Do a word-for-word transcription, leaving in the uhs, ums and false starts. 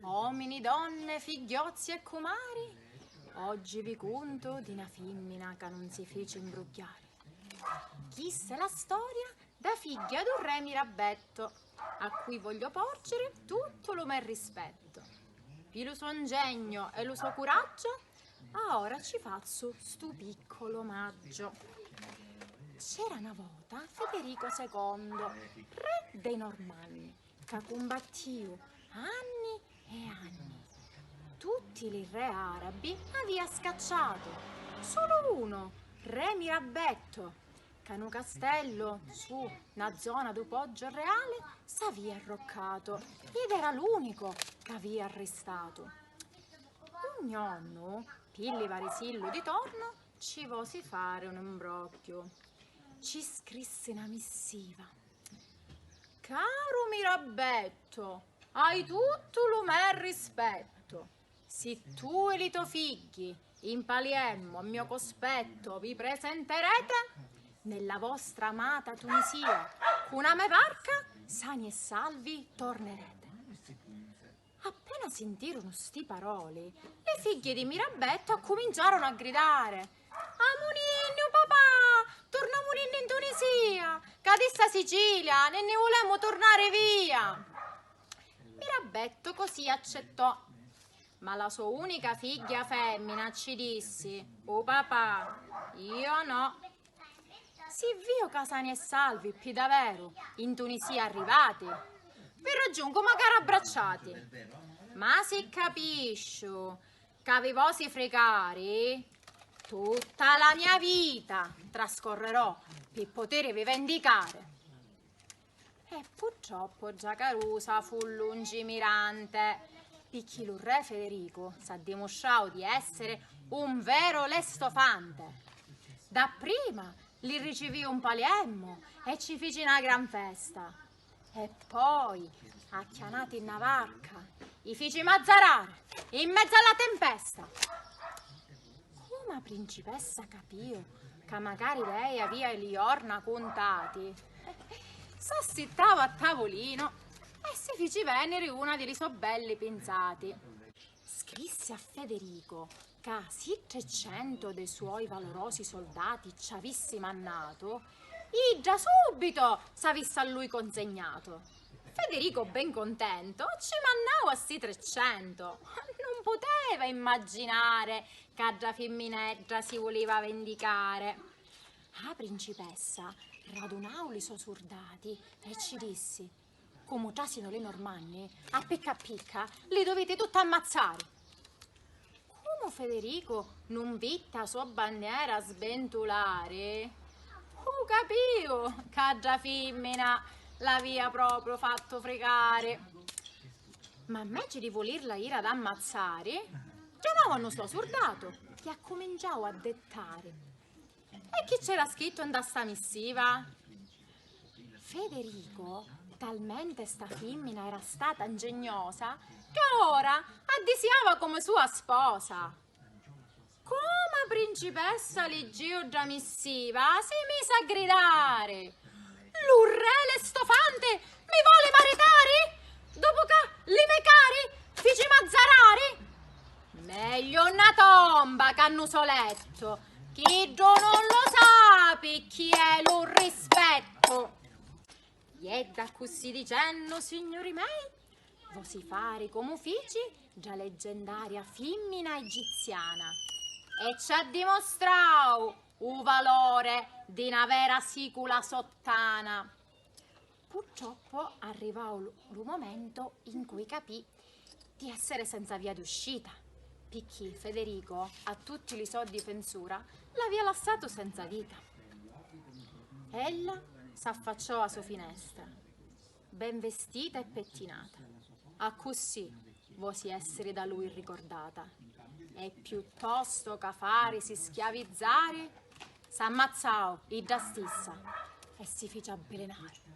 Omini, donne, figghiozzi e cumari, oggi vi cuntu di na fimmina ca nun si fici mbrugghiari. Chissa è la storia da figghia d'un re mirabbetto, a cui voglio porgere tuttu lu me rispetto. Pi lu so ngegno e lu so curaggio, aora ci fazzu stu piccolo omaggio. C'era na vota Federico secondo, re dei Normanni, ca cumbattiu anni e anni. Tutti li re arabi avia scacciatu, sulu uno, re mirabbetto, ca nu castellu su na zona du Poggio Reale s'avia arroccato ed era l'unico ch'avia arristatu. Un gnonnu, pi livarisillu di torno, ci vosi fari un imbrogghiu. Ci scrissi na missiva. Caru mirabbetto, hai tuttu lu me rispetto. Si tu e li to figghi in Paliemmo a mio cospetto vi presenterete, nella vostra amata Tunisia, cu na me varca, sani e salvi tornerete. Appena sintirono sti paroli, li figghi di Mirabbetto accuminciarono a gridare: "Amuninni, u papà! Turnamuninni in Tunisia, ca di sta Sicilia ni nni vulemu turnari via!" Mirabbetto così accettò, ma la so unica figghia femmina ci dissi: "U papà, io no." "Si vio ca sani e salvi, pi daveru, in Tunisia arrivati, vi raggiungu macari abbracciati. Ma si capisciu ca vi vosi fricari, tutta la mia vita trascorrerò pi potirivi vendicari." E purtroppo Giacarusa fu lungimirante, picchì lu re Federico s'addimustrau di essere un vero lestofante. Dapprima li ricivì un Paliemmo e ci fici na gran festa. E poi, acchianati in na varca, i fici mazzarari in mezzu alla tempesta. Comu a principessa capìu ca macari lei avìa li jorna cuntati, s'assittau a tavulinu e si fici vèniri una di li so belli pinzati. Scrissi a Federico ca si trecento dei suoi valorosi soldati ci avissi mannatu, idda subito s'avissi a lui consegnato. Federico, ben contento, ci mannau a sti trecento. Nun puteva immaginare ca dda fimminedda si vuliva vendicare. A principessa radunau li so surdati e ci dissi: "Comu trasinu li Normanni, a picca a picca li duviti tutti ammazzari." Comu Federico nun vitti a so banniera sbentulari, u capìu ca dda fimmina l'avìa propriu fattu fricari. Ma mmeci di vulirla iri ad ammazzari, chiamau a nu so surdato chi accuminciau a dettari. E chi c'era scrittu nta sta missiva? Federico, talmente sta fimmina era stata ingegnosa, ca ora a disiava comu sua sposa. Comu a principessa liggìu dda missiva, si misi a gridari: "Lu re Lestofante mi voli maritari? Dopu ca li me cari fici mazzarari? Megliu na tomba ca nu so lettu, chiddu nun lu sapi chi è lu rispettu." Iedda accussì dicennu, signuri mei, vosi fari comu fici dda leggendaria fimmina egiziana e ci addimostrau u valore di na vera sicula sottana. Purtroppo arrivau lu, lu momento in cui capì di essere senza via d'uscita, picchì Federico a tutti li so difensura l'avìa lassatu senza vita. Ella s'affacciò a so finestra, ben vestita e pettinata. Accussì vosi essiri da lui ricordata. E piuttosto ca farisi schiavizzari, s'ammazzau idda stissa e si fici avvilinari.